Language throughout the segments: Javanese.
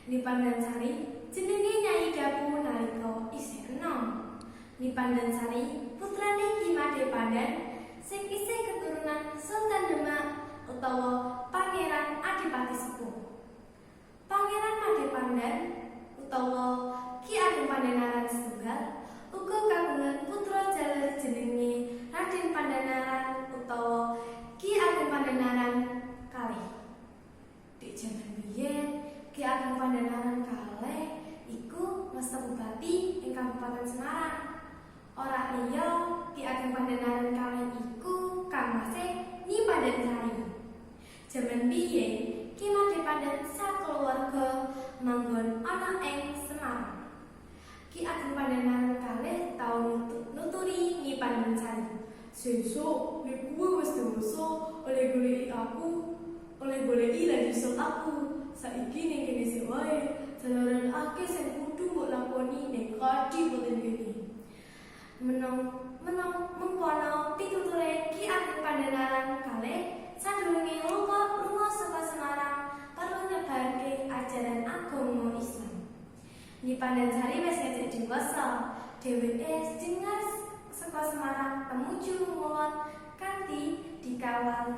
Nyi Pandansari jenenge Nyai Dapu nalika isih enom. Nyi Pandansari putrane Ki Made Pandan sing isih keturunan Sultan Demak utawa Pangeran Adipati Sepuh. Pangeran Made Pandan utawa Ki Ageng Pandanaran Setunggal uga kagungan putra jaler jenenge Raden Pandanaran utawa Ki Ageng Pandanaran Kalih. Di jaman biyen, Ki Ageng Pandanaran Kalih iku masa bupati ing Kabupaten Semarang. Ora liya, Ki Ageng Pandanaran Kalih iku kangmase Nyi Pandansari. Jaman biyen, Ki Made Pandan sakeluwarga manggon ana ing Semarang. Ki Ageng Pandanaran Kalih tau nuturi Nyi Pandansari. Sesuk nek kowe wis dewasa oleh goleki aku, oleh goleki lan nyusul aku. Saiki ning kene sik wae, jalaran akeh sing kudu mbok lakoni ning kadipaten kene. Menong menong mengkono pituture Ki Ageng Pandanaran Kalih sadurunge lunga lunga saka Semarang perlu nyebarke ajaran agama Islam. Nyi Pandansari wis ngecek dewasa, dheweke dengar saka Semarang tumuju ngulon kanthi dikawal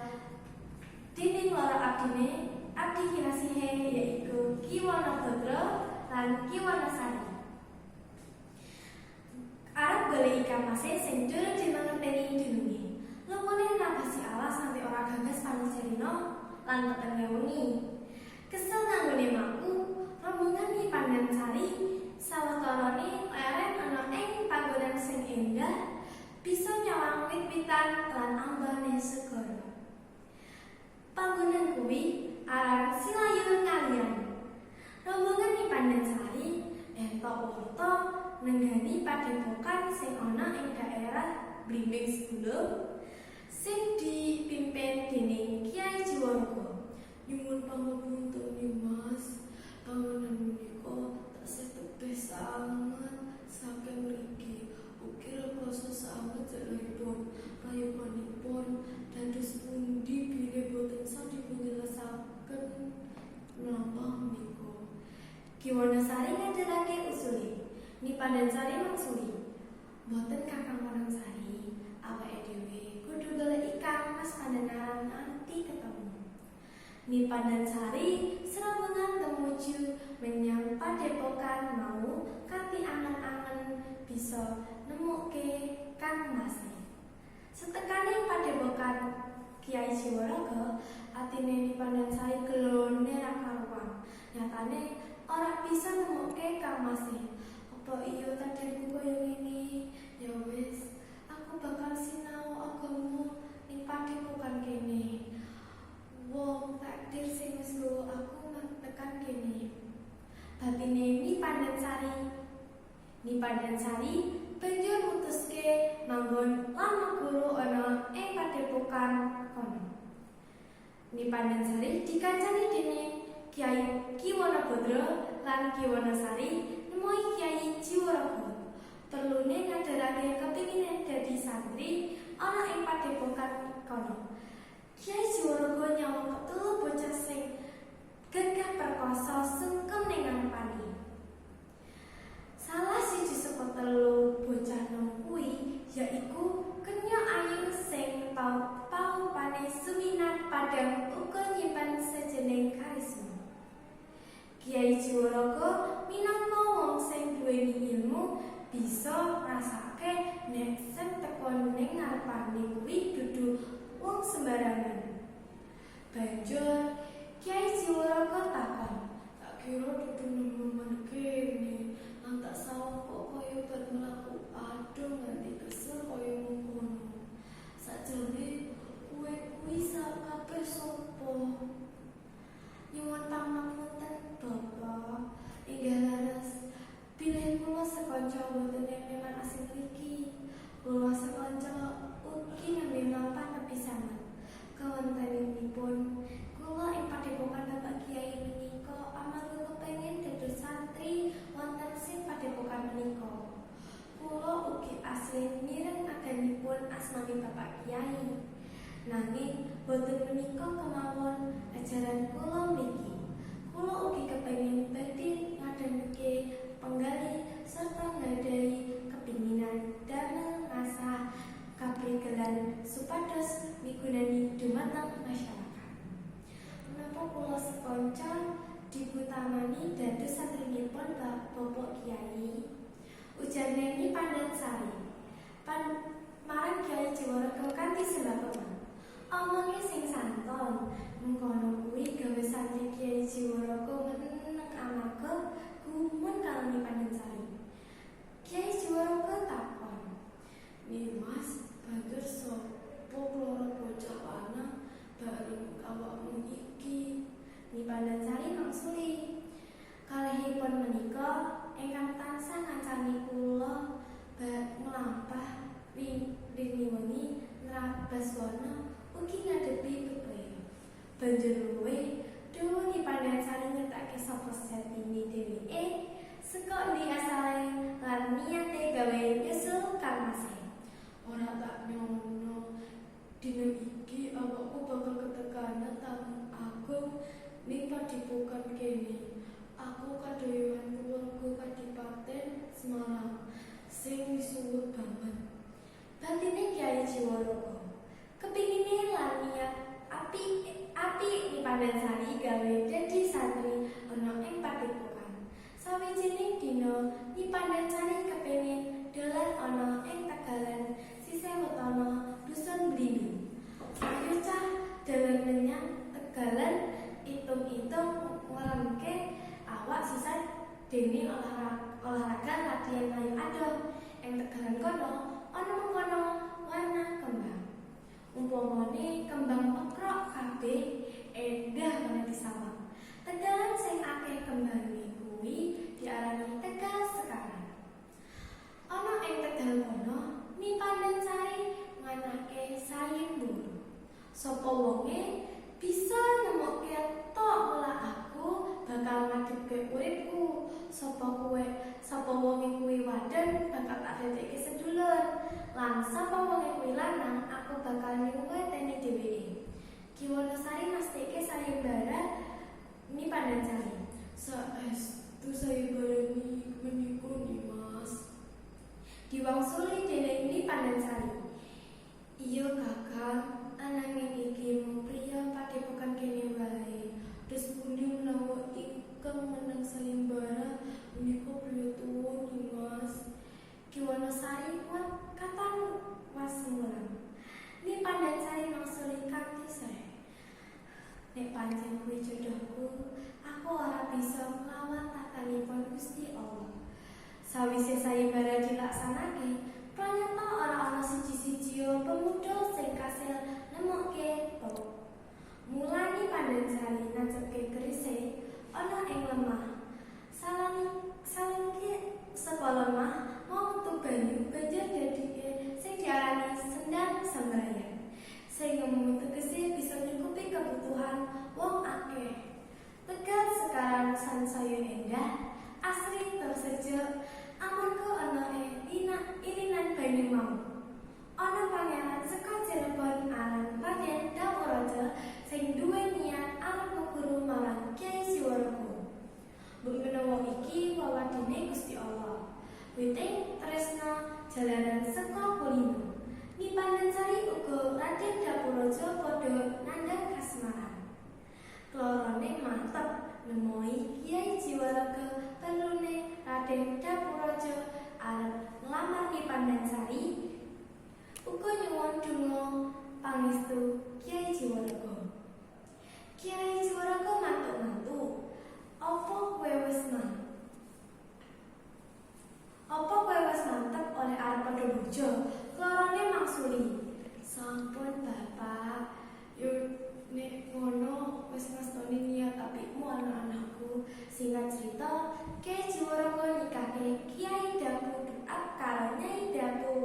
dening loro abdine, abdi kinasihe, yaiku Ki Wanabadra lan Ki Wanasari. Arep goleki kangmase sing durung dimangerteni dununge. Lungone nabasi alas nganti ora gagas panucarina lan petenge wengi. Kesel nganggone mlaku, rombongan Nyi Pandansari sawetarane leren ana ing panggonan sing endah, bisa nyawang wit-witan lan ambane segara. Panggonan kuwi aran Silayur Ngaliyan. Rombongan Nyi Pandansari entuk warta nenggani padepokan sing ana ing daerah Blimbing Sebulung sing dipimpin dening Kyai Jiwaraga. Nyuwun pangapunten, Mas. Bangunan menika tasih tebih sanget saking mriki. Ugi rekasa sanget jalanipun. Prayoganipun dados pundi bilih boten sah dipunjelasaken menapa menika? Ki Wanasari ngandharake usule. Nyi Pandansari mangsuli. Mboten, Kakang Wanasari, awake dhewe kudu goleki Kang Mas Pandanaran nganti ketemu. Nyi Pandansari srombongan tumuju menyang padepokan mau kanthi angen-angen bisa nemuke Kang Mase. Setekane padepokan Kiai Jiwaraga, atine Nyi Pandansari gelone ra karuan. Nyatane ora bisa nemuke Kang Mase. Apa iya takdirku kaya ngene? Ya wis, aku bakal sinau agama ning padepokan kene. Wong takdir sing wis nggawa aku tekan kene. Batine Nyi Pandansari. Nyi Pandansari banjur mutuske manggon lan meguru ana ing padepokan kono. Nyi Pandansari dikancani dening Kyai Ki Wanabadra lan Ki Wanasari nemoi Kyai Jiwaraga. Telune ngandharake kepingine dadi santri ana ing padepokan kono. Kyai Jiwaraga nyawang ketelu bocah sing gagah perkasa sungkem ning ngarepane. Salah siji saka telu bocah nom kuwi yaiku Kenya Ayu sing paupane suminat padhang uga nyimpen sejening karisma. Kyai Jiwaraga minangka wong sing duweni ilmu bisa ngrasake nek sing teka ning ngarepane kuwi dudu wong sembarangan. Banjur Kyai Jiwaraga takon, "Tak kira dudu nemen kene, lan tak sawang kok kaya bar mlaku adoh nganti kesel kaya mengkono. Sakjane kowe kuwi kabeh sapa?" "Nyuwun pangapunten, Bapak, inggih leres bilih kula sekanca boten memang asing mriki. Kula sekanca ugi nembe mlampah nepi sanget. Kawontenanipun kula ing padepokan Bapak Kiai menika amarga kepengin dados santri wonten sing padepokan menika. Kula ugi asring mireng aganipun asmane Bapak Kiai. Nanging boten menika kemawon ajaran kula mriki. Kula Kula ugi kepengin badhe ngadegke penggalih serta nggadahi kepinginan damel ngasah kaprigelan supados migunani dumateng masyarakat. Menapa kula sekanca dipuntamani dados santrinipun Bapak Kyai? Ujar Nyi Pandansari Pan marang Kyai Jiwaraga kanthi sembah. Omonge sing santon, mengkono kuwi gawe santri Kyai Jiwaraga meneng amarga gumun karo Nyi Pandansari. Kyai Jiwaraga takon, "Nimas, banjur sapa kloro bocah lanang bareng awakmu iki?" Nyi Pandansari mangsuli, "Kalihipun menika ingkang tansah ngancani kula nglampah rini wengi nrabas wana ugi ngadepi bebaya." Banjur luwih dawa Nyi Pandansari nyritake sapa sejatine dheweke, saka endi asale lan niate gawe nyusul kangmase. "Ora tak nyono, dina iki awakku bakal ketekanan tamu agung ning padhepokan kene. Aku kadhayuhan keluarga Kadipaten Semarang sing misuwur banget." Batine Kyai Jiwaraga. Kepingine lan niat apik apik Nyi Pandansari gawe dadi santri ana ing padhepokan. Sawijining dina Nyi Pandansari kepengin dolan ana ing tegalan sisih wetana dusun Blimbing. "Ayo cah, dolan menyang tegalan, itung-itung ngremke awak sisan dene olahraga latihan mlayu adoh. Ing tegalan kono ana mengkono warna kembang. Umpamane kembang mekrok kabeh, endah banget disawang. Tegalan sing akeh kembange kuwi diarani Tegal Sekaran." Ana ing tegal kono, Nyi Pandansari nganake sayembara. "Sapa wonge bisa nemokke tok mula aku bakal ngadegke uripku. Sapa kuwe, sapa wonge kuwi wadon bakal tak dadekke sedulur. Lan sapa wonge kuwi lanang aku bakal nyuweteni dheweke." Ki Wonosari mestike sayembara Nyi Pandansari. "Saestu sayembara menika, Nimas?" Diwangsuli dening Nyi Pandansari. "Iya Kakang, ananging iki mung priya padhepokan kene wae. Dos pundi menawa ingkang menang sayembara menika priya tuwa, Nimas?" Ki Wonosari kuat katon wasungulan. Nyi Pandansari mangsuli kanthi sreh. "Nek pancen kuwi jodohku, aku ora bisa nglawan tahtanipun Gusti Allah." Sawise sayembara dilaksanake, pranyata ora ana siji-sijia pemuda sing kasil nemokke tok. Mulane Pandansari nancepke kerise ana ing lemah. Salani salingke saka lemah mau metu banyu banjur dadike sing diarani Sendang Sembayan. Sing ngomong tegese bisa nyukupi kebutuhan wong akeh. Tegal Sekaran sansaya endah, asri tur sejuk amarga ana ilinan banyu mau. Ana pangeran saka Cirebon aran Raden Dapuraja sing duwe niat arep meguru marang Kyai Jiwaraga. Mbok menawa iki wewadene Gusti Allah. Witing tresna jalaran saka kulino. Nyi Pandansari uga Raden Dapuraja padha nandhang kasmaran. Klorone mantep nemoi Kyai Jiwaraga perlune Raden Dapuraja arep nglamar Nyi Pandansari uga nyuwun donga pangestu Kyai Jiwaraga. Kyai Jiwaraga mantuk-mantuk, "Apa kowe wis man? Apa kowe wis mantep oleh arep padha bojo?" Klorone mangsuli. "Sampun, Bapak." "Yo nek ngono wis ngastoni niat apikmu anak-anakku." Singkat cerita, Kyai Jiwaraga nikahke Kyai Dapu Duat karo Nyai Dapu.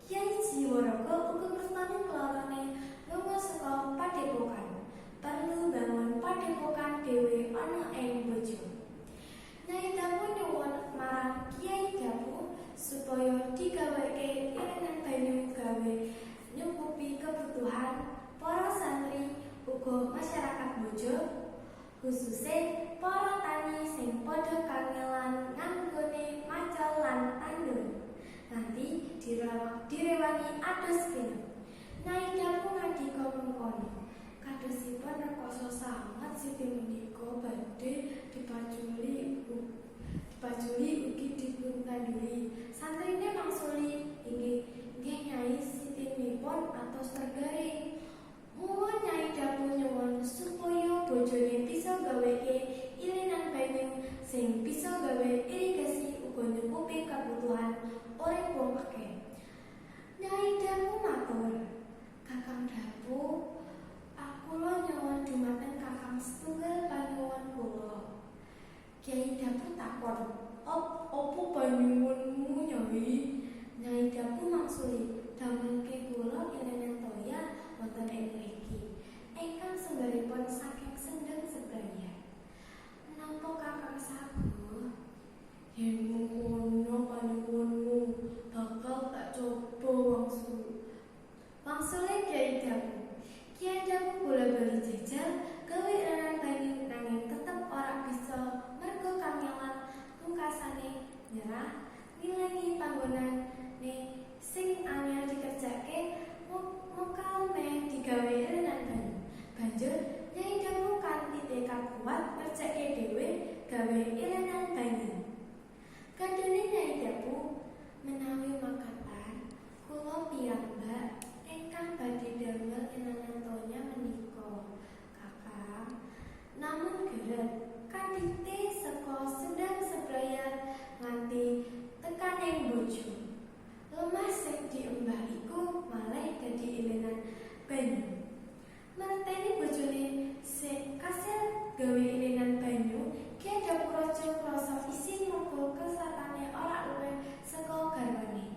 Kyai Jiwaraga uga ngrestoni klorone lunga saka padhepokan. Perlu bangun padhepokan dhewe ana ing Bojo. Nyai Dapu nyuwun marang Kyai Dapu supaya digaweke irenan banyu gawe nyukupi kebutuhan para santri uga masyarakat Bojo. Khususe para tani sing padha kangelan nganggone macul lan tandur. Nganti direwangi adus pindho. Nyai Dapu ngandika mengkono. Kadosipun rekoso sanget siti menika badhe dipaculi ugi dipuntanduri. Santrine mangsuli, "Inggih, nggih Nyai, sitinipun atos tergaring." Mula Nyai Dapu nyuwun supaya bojone bisa gaweke ilenan banyu sing bisa gawe irigasi uga nyukupi kabutuhan urip wong akeh. Nyai Dapu matur, "Kakang Dapu, kula nyuwun dumateng Kakang setunggal panyuwun kula." Kyai Dapu takon, "Opo panyuwunmu, Nyai?" Nyai Dapu mangsuli, "Damelke kula ilenan toya wonten ing mriki ingkang sumberipun saking Sendang Sebraya. Napa Kakang saguh?" "Yen mengkono panyuwunmu, bakal tak coba wangsul." Wangsule Kyai Dapu. Kyai Dapu bola-bali jajal gawe ilenan banyu nanging tetep ora bisa merga kangelan. Pungkasane nyerah ngilangi panggonane sing angel dikerjake mokal meh digawe ilenan banyu. Banjur Nyai Dapu kanthi tekad kuat ngerjake dhewe gawe ilenan banyu. Kandhane Nyai Dapu, "Menawi makaten, kula piyambak ingkang badhe damel ilenan toya menika, Kakang. Namun geret kandhite saka Sendang Sebraya nganti tekaning Bojo. Lemah sing diembah iku malih dadi ilenan banyu." Manenteni bojone sing kasil gawe ilenan banyu, Kyai Dapu Raja krasa isin merga kesatane ora luwih saka garwane.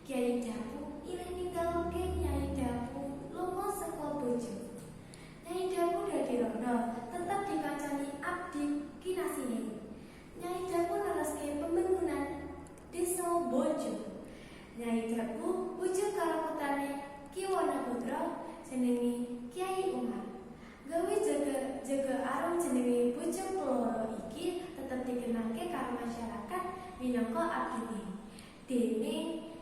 Kyai Dapu ilih ninggalke Nyai Dapu lunga saka Bojo. Nyai Dapu dadi rondo, tetep dikancani abdi kinasihe. Nyai Dapu neruske pembangunan Desa Bojo. Nyai Dapu bujuk karo putrane Ki Wana Putra jenenge Kyai Umar. Gawe jaga jaga arum jenenge bojo keloro iki tetep dikenalke karo masyarakat minangka abdine. Dene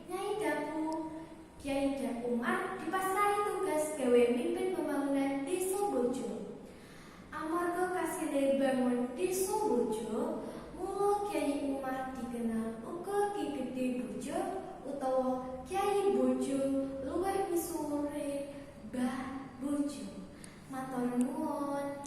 Nyai Dapu, Kyai Umar dipasrahi tugas gawe mimpin pembangunan Desa Bojo. Amarga kasile bangun Desa Bojo, mula Kyai Umar dikenal uga Ki Gedhe Bojo utawa Kyai Bojo, luwih misuwure Mbah Bojo. Matur nuwun.